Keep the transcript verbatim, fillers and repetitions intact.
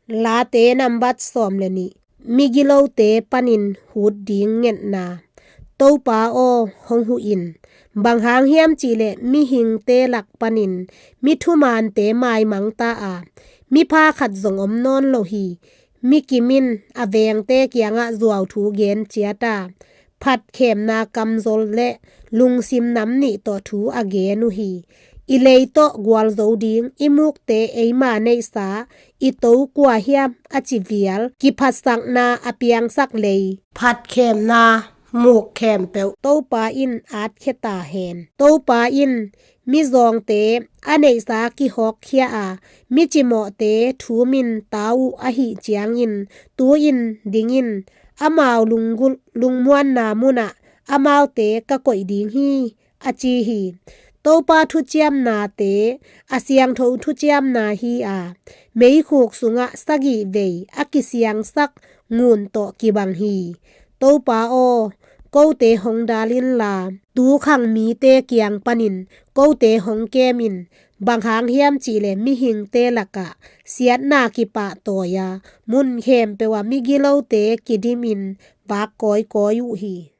Late nambat sawm le nih. Migilote panin hut ding ngetna. Topa aw, hong huh in. Bang hang hiam cihleh mihingte lak panin mi thumante maimang ta a, mipha khat zong om nawn lo hi. Mi kim in a vengte kiangah zuauthu gen ciat a, phatkhemna kamzol le lungsim nam nih tawh thu a gen uh hi. I lei tawh gualzo ding i mukte eima neihsa, i to kua hiam a ci vial, kiphatsakna a piangsak lei, phatkhemna muk khempeuh Topa in atkhia ta hen. Topa in mizawngte a neihsa kihawkkhia a, micimawhte thumin ta uh ahih ciangin, tu-in dingin, amau lunggulh lungmuanna munah amaute ka koih ding hi, a ci hi. Topa thuciamnate a siangtho thuciamna hi a, meikhuk sungah sagih vei a kisiangsak ngun tawh kibang hi. Topa aw, kote hong dal inla, tukhang mite kiang panin kote hong kem in. Bang hang hiam cihleh mihingte lakah siatna kipahtawi a, mun khempeuh ah migilote kidimin vak kawikawi uh hi.